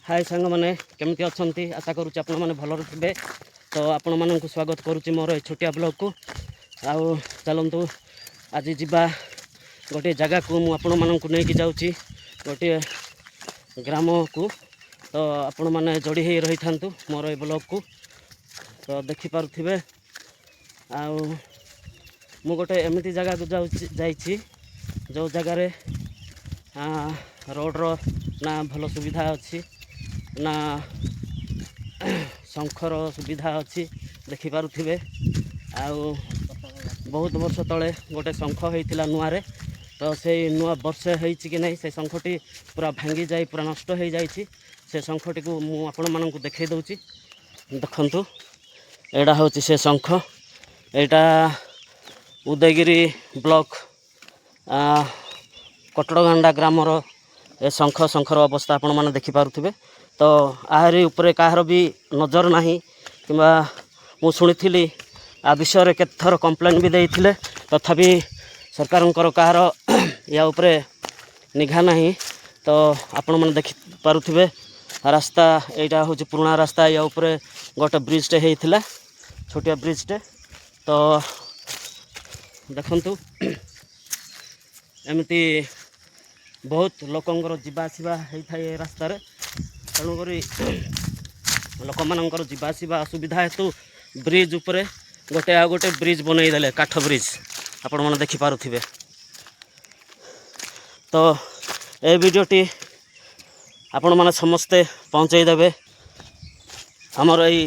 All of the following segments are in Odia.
ହାଏ ସାଙ୍ଗମାନେ, କେମିତି ଅଛନ୍ତି? ଆଶା କରୁଛି ଆପଣମାନେ ଭଲରେ ଥିବେ। ତ ଆପଣମାନଙ୍କୁ ସ୍ୱାଗତ କରୁଛି ମୋର ଏ ଛୋଟିଆ ବ୍ଲଗ୍କୁ। ଆଉ ଚାଲନ୍ତୁ, ଆଜି ଯିବା ଗୋଟିଏ ଜାଗାକୁ। ମୁଁ ଆପଣମାନଙ୍କୁ ନେଇକି ଯାଉଛି ଗୋଟିଏ ଗ୍ରାମକୁ। ତ ଆପଣମାନେ ଯୋଡ଼ି ହେଇ ରହିଥାନ୍ତୁ ମୋର ଏ ବ୍ଲଗ୍କୁ। ତ ଦେଖିପାରୁଥିବେ, ଆଉ ମୁଁ ଗୋଟେ ଏମିତି ଜାଗାକୁ ଯାଉଛି, ଯାଇଛି ଯେଉଁ ଜାଗାରେ ରୋଡ଼ର ନା ଭଲ ସୁବିଧା ଅଛି, ନା ଶଙ୍ଖର ସୁବିଧା ଅଛି। ଦେଖିପାରୁଥିବେ, ଆଉ ବହୁତ ବର୍ଷ ତଳେ ଗୋଟେ ଶଙ୍ଖ ହେଇଥିଲା ନୂଆରେ। ତ ସେଇ ନୂଆ ବର୍ଷେ ହେଇଛି କି ନାହିଁ, ସେ ଶଙ୍ଖଟି ପୁରା ଭାଙ୍ଗି ଯାଇ ପୁରା ନଷ୍ଟ ହେଇଯାଇଛି। ସେ ଶଙ୍ଖଟିକୁ ମୁଁ ଆପଣମାନଙ୍କୁ ଦେଖାଇ ଦେଉଛି। ଦେଖନ୍ତୁ, ଏଇଟା ହେଉଛି ସେ ଶଙ୍ଖ। ଏଇଟା ଉଦୟଗିରି ବ୍ଲକ କଟଡ଼ଗାଣ୍ଡା ଗ୍ରାମର ଏ ଶଙ୍ଖ। ଶଙ୍ଖର ଅବସ୍ଥା ଆପଣମାନେ ଦେଖିପାରୁଥିବେ। ତ ଆହାରି ଉପରେ କାହାର ବି ନଜର ନାହିଁ, କିମ୍ବା ମୁଁ ଶୁଣିଥିଲି ଆ ବିଷୟରେ କେତେଥର କମ୍ପ୍ଲେନ୍ ବି ଦେଇଥିଲେ, ତଥାପି ସରକାରଙ୍କର କାହାର ୟା ଉପରେ ନିଘା ନାହିଁ। ତ ଆପଣମାନେ ଦେଖିପାରୁଥିବେ ରାସ୍ତା, ଏଇଟା ହେଉଛି ପୁରୁଣା ରାସ୍ତା। ୟା ଉପରେ ଗୋଟେ ବ୍ରିଜଟେ ହେଇଥିଲା, ଛୋଟିଆ ବ୍ରିଜଟେ। ତ ଦେଖନ୍ତୁ, ଏମିତି ବହୁତ ଲୋକଙ୍କର ଯିବା ଆସିବା ହେଇଥାଏ ଏ ରାସ୍ତାରେ। ତେଣୁକରି ଲୋକମାନଙ୍କର ଯିବା ଆସିବା ଅସୁବିଧା ହେତୁ ବ୍ରିଜ୍ ଉପରେ ଗୋଟେ ଆଉ ଗୋଟେ ବ୍ରିଜ୍ ବନେଇ ଦେଲେ, କାଠ ବ୍ରିଜ୍। ଆପଣମାନେ ଦେଖିପାରୁଥିବେ। ତ ଏ ଭିଡ଼ିଓଟି ଆପଣମାନେ ସମସ୍ତେ ପହଞ୍ଚେଇ ଦେବେ ଆମର ଏଇ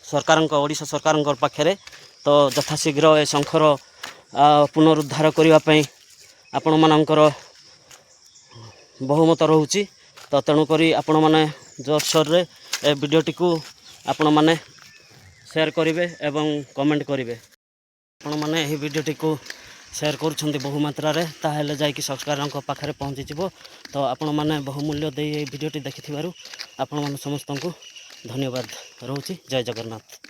ସରକାରଙ୍କ, ଓଡ଼ିଶା ସରକାରଙ୍କ ପାଖରେ। ତ ଯଥାଶୀଘ୍ର ଏ ଶଙ୍ଖର ପୁନରୁଦ୍ଧାର କରିବା ପାଇଁ ଆପଣମାନଙ୍କର ବହୁମତ ରହୁଛି। ତ ତେଣୁକରି ଆପଣମାନେ ଜୋରସୋରରେ ଏ ଭିଡ଼ିଓଟିକୁ ଆପଣମାନେ ସେୟାର କରିବେ ଏବଂ କମେଣ୍ଟ କରିବେ। ଆପଣମାନେ ଏହି ଭିଡ଼ିଓଟିକୁ ସେୟାର କରୁଛନ୍ତି ବହୁ ମାତ୍ରାରେ, ତାହେଲେ ଯାଇକି ସରକାରଙ୍କ ପାଖରେ ପହଞ୍ଚିଯିବ। ତ ଆପଣମାନେ ବହୁମୂଲ୍ୟ ଦେଇ ଏହି ଭିଡ଼ିଓଟି ଦେଖିଥିବାରୁ ଆପଣମାନେ ସମସ୍ତଙ୍କୁ ଧନ୍ୟବାଦ ରହୁଛି। ଜୟ ଜଗନ୍ନାଥ।